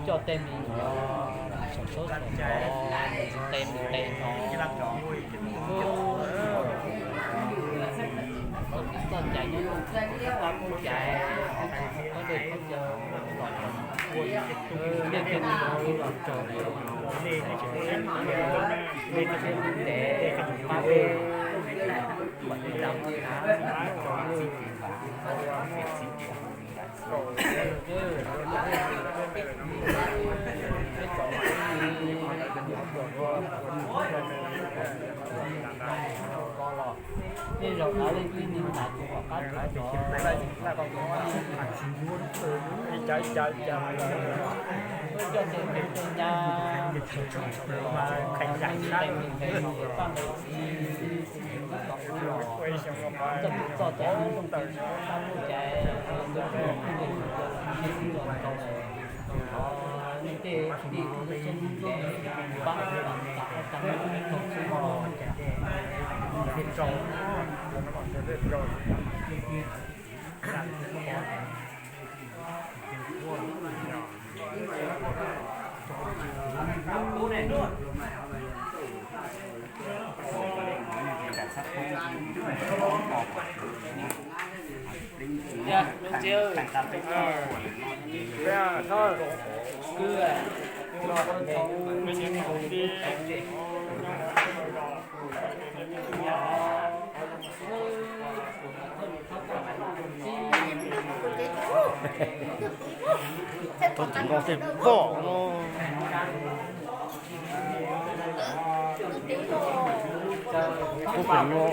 Coj tej me nyuam saum sab saum no, tes mus tes no, txoj kev txoj cai nyob rau pab pub cai, pab dej pab cawv, ua nej tej me nyuam los raug, nej tej me nyuam ntev, pab pub, kom nej tau Nej zaum no leej twg neeg tas tus kom qab thov cov, cov tus tus nyab, qhais zais sab, paj nqe txiv, txoj kev txoj cai, nej tej kwv tij tij xeeb pab tag tag tag tag Tau tsis noj tej pom no. Tub pem no.